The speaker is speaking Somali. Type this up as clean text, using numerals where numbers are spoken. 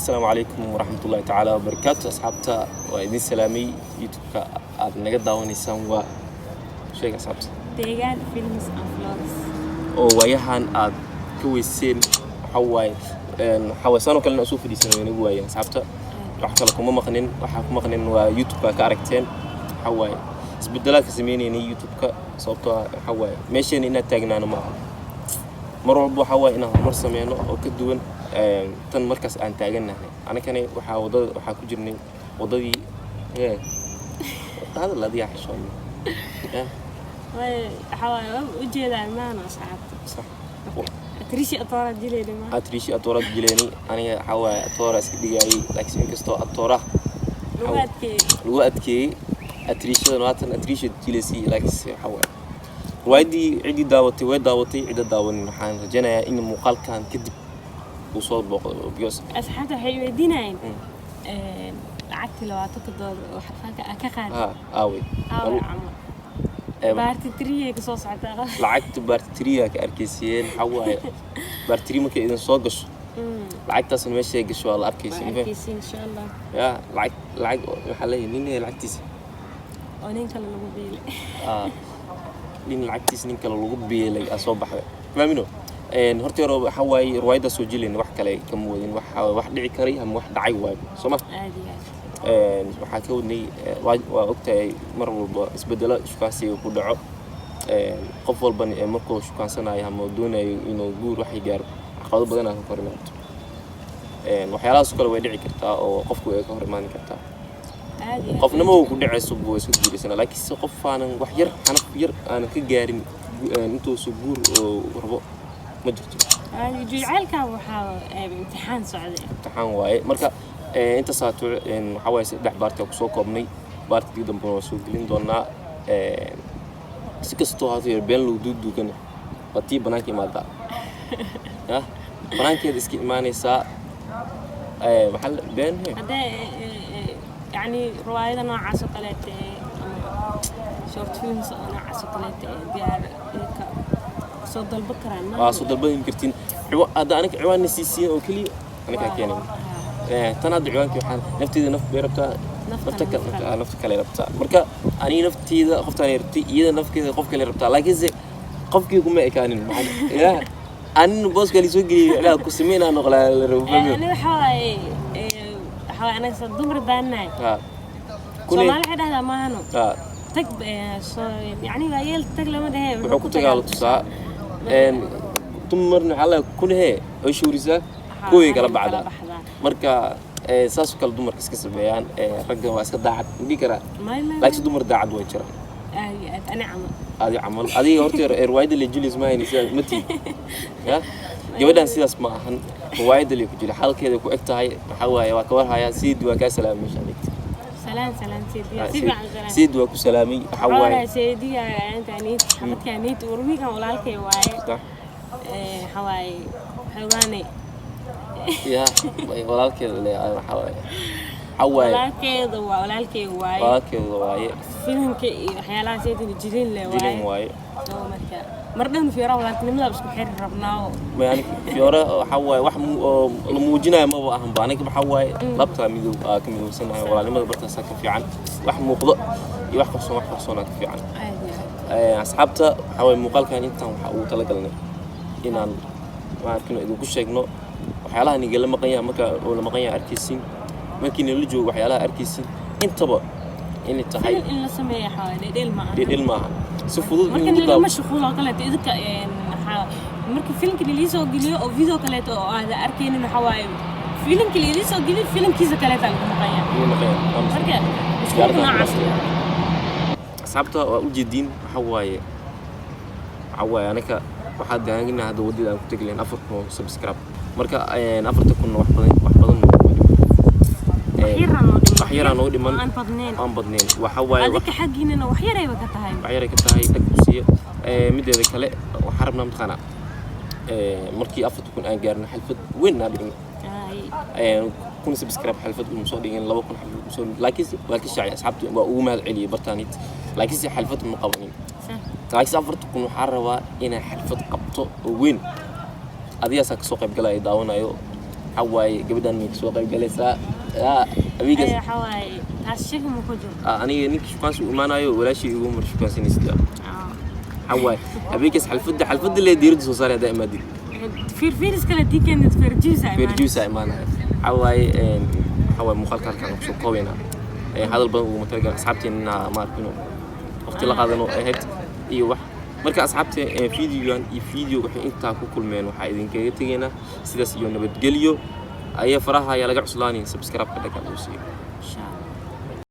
Assalaamu calaykum waraxmatullahi tacaala wabarakaatu. Asxaabta, waa idin salaamay. YouTube-ka aad naga daawanaysaan waa, sheega asxaabta. Deegaan Films and Vlogs. Oo waayahan aad ka weyseen, waxa waaye waxaa waaye saanoo kalena soo fadhiisan way nagu waayeen asxaabta. Wax kale kuma maqnin, waxaa ku maqnin waa YouTube-ka ka aragteen. Waxa waaye isbedelaad ka sameynaynay YouTube-ka, sababtoo ah waxa waaye meesheena inaad taagnaano ma aha. Mar walba waxaa waaye inaan horumar sameyno oo ka duwan tan markaas aan taagannahay. Anakani waxaa wadada waxaa ku jirnay wadadii ee hadal adigaa xishoodna. Yeah. Way waxaa waaye waa ujeedaa maano asxaabta. Sax. Atrishi atoora jilayna ma. Atrishi atoorad jileynay. Aniga waxaa waaye atoora iska dhigayay, laakiin inkastoo atooraha lagu adkeeyey. Lagu adkeeyey atriishadan, waatan atriisha jilaysay. Laakiinse waxaa waaye riwaayaddii ciddii daawatay way daawatay, cidda daawanin waxaan rajaynayaa in muuqaalkan kadib uu soo booqdo because Asxaabta waxay weydiinayeen lacagtii $20 oo xarfaanka ah ka qaaday. Ha, aawey? Aaway camal? Part three kasoo socotaa. Lacagta part three-ga ka arkaysiyeen. Waxaa waaye part three markay idin soo gasho, lacagtaasna meeshay gasho waa la arkaysa. Waa arkaysa insha Allah. Ya, lacag waxaa leeyahay nin lacagtiisa oo nin kale lagu biilay. Ah, nin lacagtiisa nin kale lagu biilay aa soo baxday, faamino. Horta hore waxaa waaye riwaayaddaa soo jilayna, wax kale kama wadin. Waxa wax dhici karay ama wax dhacay waayo, soo ma? Aad iyo aad. Waxaa ka wadnay waa ogtahay, mar walba isbedelo shukaansiga ku dhaco. Qof walbana markuu shukaansanayo ama doonayo inuu guur waxay gaaro, caqabado badan aa ka hor imaado. Waxyaalahaas oo kale way dhici kartaa oo qofku way ka hor imaan kartaa. Aad iyo aad. Qofnimo uu ku dhacayso buu iska guuraysanaa, laakiin se qof aanan wax yar, xanaf yar aanan ka gaarin intuusu guur oo rabo ma jirto. Jacaylka waxaa imtixaan socday. Imtixaan waaye. Marka inta saato waxaa waaye saddex part-i kusoo koobnay, part-igii dambena waa soo gelin doonaa. Si kastoo haata yar been lagu duuduugana, waa tii banaanka imaadaa, ya banaankeeda iska imaanaysaa. Maxaa been he? Haddee yacni riwaayada noocaas oo kaleete ama short films oo noocaas oo kaleete diyaar idinka soo dalban karaan ma? Waa soo dalban kartiin. Hadda aniga ciwaanna siisiin oo keliya anigaa keenay. Tan hadda ciwaankii waxaan nafteeda naf bay rabtaa. Nafta nafta kale. Naf kale. Nafta kale rabtaa. Marka aniga nafteeda qoftaan rabtay, iyada nafkeeda qof kale rabtaa, laakiinse qofkii kuma ekaanin. Ya, anina booska lisoo geliyay ilaa ku sameynaa noqlaa la rabo. Ani waxaa waaye anaga sa dumar baanahay. Ha. Kune. Soomaali waxay dhahdaa maahano ha tag soo yacni waa yeel tag lama dhehe. Wuxuu ku tagaa la tusaa. Dumarna waxaa la kunahee ay shuurisaa kuwii kala baxdaa. Marka saasoo kale dumarka iska sameeyaan. Ragga waa iska daacad ma dhihi karaa? May, may. Laakiin dumar daacad way jiraan. Aad iyo aad, ani camal. Adi camal, adiga horta riwaayadda la jilis ma hayni, sidaas ma tiid ya gabadhan sidaas ma ahan. Riwaayadda la ku jira xalkeeda ku eg tahay. Maxaa waaye, waa ka warhayaa. Sayid waa kaa salaamay meesha dhigta. Salaan, salaan seediya, si fiican salaan. Sayid waa ku salaamay. Waxaa waaye Xoolaha seediga inta niid xabadka niid warwigan walaalkay waaye. Sax. Waxaa waaye xoogaanay. Ya walaalkeeda le. Waxaa waaye Walaalkeeda waa walaalkay waaye. Walaalkeeda waaye. Filimka iyo waxyaalaha seediga jilin le jilin waaye. Waaye. Oo marka mar dhan fiira walaaltinimada isku xiri rabnaa oo Ma aniga fiyoore waxaa waaye wax oo la muujinayo maba ahan ba. Aniga waxaa waaye labtaa midow aa ka midowsanahay walaalnimada, bartaasaa ka fiican. Wax muuqdo iyo wax qarsoon, wax qarsoonaa ka fiican. Aad iyo aad. Asxaabta, waxaa waaye muuqaalkan intaan waxaa ugu talagalnay inaan maarkino idinku sheegno waxyaalaha nigala maqan yahay, marka oo la maqan yahay arkaysiin, markii nala joogo waxyaalaha arkaysiin, intaba inay tahay. Film in la sameeyo waxaa waaye dhedheel ma aha. Dhedhel maaha, si fudud in marka lagu lagama daawo. Mashquul oo kaleeto idinka waxaa marka filimka lilii soo geliyo oo video kaleeto oo aada arkaynin, waxaa waaye filimka lilii soo geliyo, filimkiisa kaleeta lagu maqanya. Lagu maqan yahay. Marka mashquulka noocaas. Asxaabta waa ujeediin. Waxaa waaye anaka waxaa daangina hadda waddada aan ku tegi lahayn 4,000 oo subscribe. Marka 4,000 wax badan noogu dhiman. Wax yaraan noo dhiman. Wax yaraan noo dhiman. Oo aan badnayn. Aan badnayn. Waxa waaye wax adinka xaggiinana wax yarayba ka tahay. Wax yaray ka tahay, dhag ku siiya. Mideeda kale waxaan rabnaa mataqaanaa markii 4,000 aan gaarno xalfad weyn aan dhigno. Ay. 1,000 subscribe xalfad uma soo dhigin, 2,000 xalfad uma soo dhigin, laakiinse waa ka shaacay. Asxaabtu waa ugu mahad celiyay bartaanit, laakiinse xalfad ma qabanin. Sax. Laakiinse 4,000 waxaan rabaa inaan xalfad qabto oo weyn, adigaasaa kasoo qayb galaya, daawanayo. Waxaa waaye, gabadhan may kasoo qayb galaysaa? Yaa, abigaas. Ay, waxaa waaye, taas shaki ma ku jiro. Ah, aniga ninka shukaansi u imaanayo, walaashii igu mar shukaansanaysid. Waxaa waaye, habeenkaas xalfadda lee diiradda soo saaray haddaa imaadid. Fiirfiiris kale diikeenid, feerjuusa. Feerjuusa imaanaya. Waxaa waaye, waxaa waaye, muuqaalka halkaan kusoo koobaynaa. Hadal badan uguma talagalay asxaabteen inaa ma arkino waqti la qaadano ahayd iyo wax. Marka asxaabta, videogan iyo video waxay intaa ku kulmeen, waxaa idinkaga tegaynaa sidaas iyo nabadgelyo. Ayaa faraha ayaa laga cuslaanayn, subscribe-ka dhaga lagu siiyo. Insha Allah.